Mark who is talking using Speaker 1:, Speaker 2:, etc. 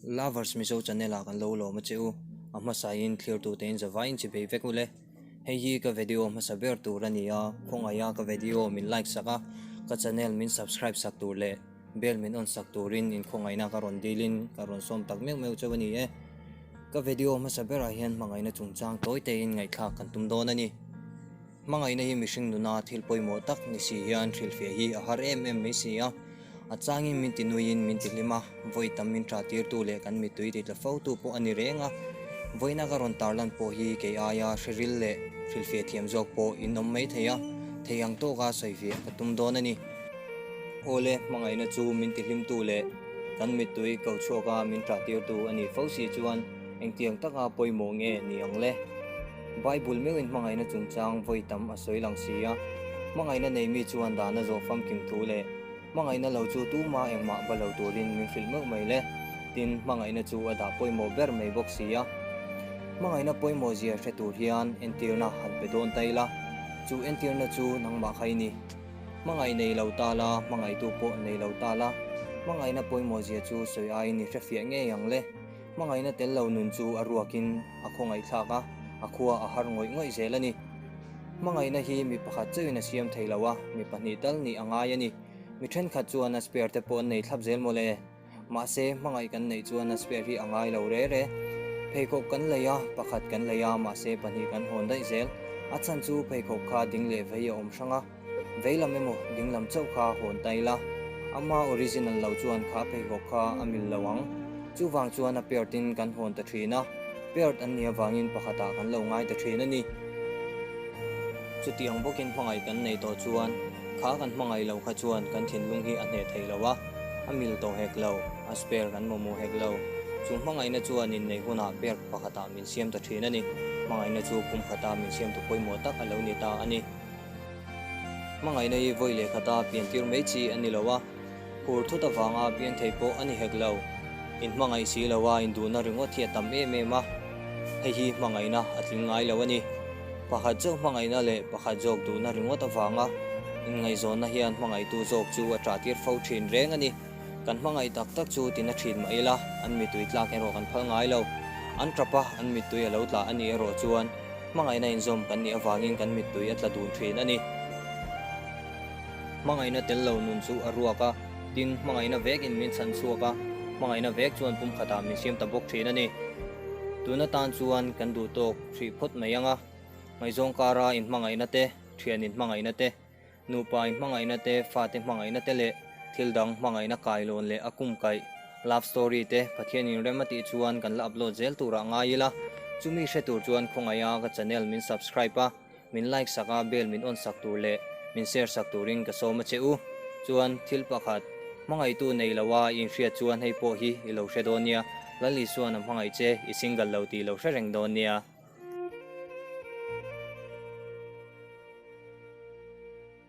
Speaker 1: Lovers Mizo channel ah kan lo lawm a che u, a hmasa in thlir tute in zavai in chi bei vek ule. Hei hi ka video hmasa ber tur a ni a, khawngaih a ka video min like sak a, ka channel min subscribe sak tur leh bell min on sak turin in khawngaihna ka rawn dil in ka rawn sawm tak meuh meuh cheu a ni e. Ka video hmasa berah hian hmangaihna chungchang tawi te in ngaihthlak kan tum dawn a ni. Hmangaihna hi mihring nuna thil pawimawh tak ni si hian hrilhfiah hi a har em em mai si a. A changin min ti nuiin min ti hlim a, vawi tam min tah tirtu leh kan mittui ti tla fotu pawh a ni reng a. Vawiina ka rawn tarlan pawh hi kei aia hreril leh hrilhfiah thiam zawk pawh in awm mai thei a, thei ang tawka sawifiah ka tum dawn a ni. Awle, hmangaihna chu min ti hlimtu leh kan mittui ko chhuaka min tah tirtu a nih fo si chuan engtiang taka pawimawh nge ni ang le? Bible meuhin hmangaihna chungchang vawi tam a sawi lang si a, hmangaihna nei mi chuan dahna zawh famkim thu leh hmangaihna lo chu tuma engmah ba lo turin min hrilh meuh mai le. Tin, hmangaihna chu a dah pawimawh ber mai bawk si a. Hmangaihna pawimawh zia hre tur hian entirna han pe dawn ta ila, chu entirna chu nangmah kha i ni. Hmangaih nei lo ta la, hmangaihtu pawh nei lo ta la, hmangaihna pawimawh zia chu sawi aiin i hrefiah ngei ang le. Hmangaihna tel lo nun chu a ruakin a khawngaihthlak a, a khua a har ngawih ngawih zel a ni. Hmangaihna hi mi pakhat chauhin a siam thei lo a, mi pahnih tal nih a ngai a ni. Mi thenkhat chuan a spare te pawh an nei thlap zel mawle. Mahse, hmangaih kan neih chuan a spare hi a ngai lo re re. Pheikhawk kan lei a, pakhat kan lei a, mahse pahnih kan hawn daih zel. A chhan chu pheikhawk kha ding leh vei a awm hrang a. Veilam emaw dinglam chauh kha hawn ta ila, ama original lo chuan kha pheikhawk kha a mil lo ang. Chuvang chuan a paired in kan hawn ta thin a, paired an nih avangin pakhatah kan lo ngai ta thin a ni. Chutiang bawkin hmangaih kan nei tawh chuan kha kan hmangaih lo kha chuan kan thinlung hi a hneh thei lo a, a mil tawh hek lo, a spare kan mamawh hek lo. Chu hmangaihna chuan inneih hunah paired pakhatah min siam ta thin a ni. Hmangaihna chu kum khata min siamtu pawimawh tak a lo ni ta a ni. Hmangaihna hi vawi leh khata pian tir mai chi a ni lo a, phur thut avanga pian thei pawh a ni hek lo. Inhmangaih si lo a induhna ringawt hi a tam em em a, hei hi hmangaihna a tling ngai lo a ni. Pakhat zawk hmangaihna leh pakhat zawk duhna ringawt avanga inngaihzawnna hian hmangaihtu zawk chu a ṭah tir fo ṭhin reng a ni. Kan hmangaih tak tak chu tina ṭhin mah ila, an mittui tlak erawh kan phal ngai lo. An ṭap a, an mittui a lo tla a nih erawh chuan Hmangaihna inzawm kan nih avangin kan mittui a tla dun thin a ni. Hmangaihna tel lo nun chu a ruak a, tin, hmangaihna vekin min chhan chhuak a, hmangaihna vek chuan pumkhatah min siam ta bawk thin a ni. Tun atan chuan kan duh tawk hrih phawt mai ang a, ngaihzawng kara inhmangaihna te, thian inhmangaihna te, Nupa inhmangaihna te, fate hmangaihna te leh thil dang hmangaihna kailawn leh a kum kaih, love story, te Pathian inrem a tih chuan kan la upload zel turah ngai ila. Chumi hre tur chuan khawngaih a ka channel min subscribe a, min like sak a, bell min on sak tur leh min share sak turin ka sawm a che u. Chuan thil pakhat, hmangaihtu nei lo a i inhriat chuan hei pawh hi i lo hre dawn nia, Lal Isuan a hmangaih che, i single lo tih i lo hre reng dawn nia.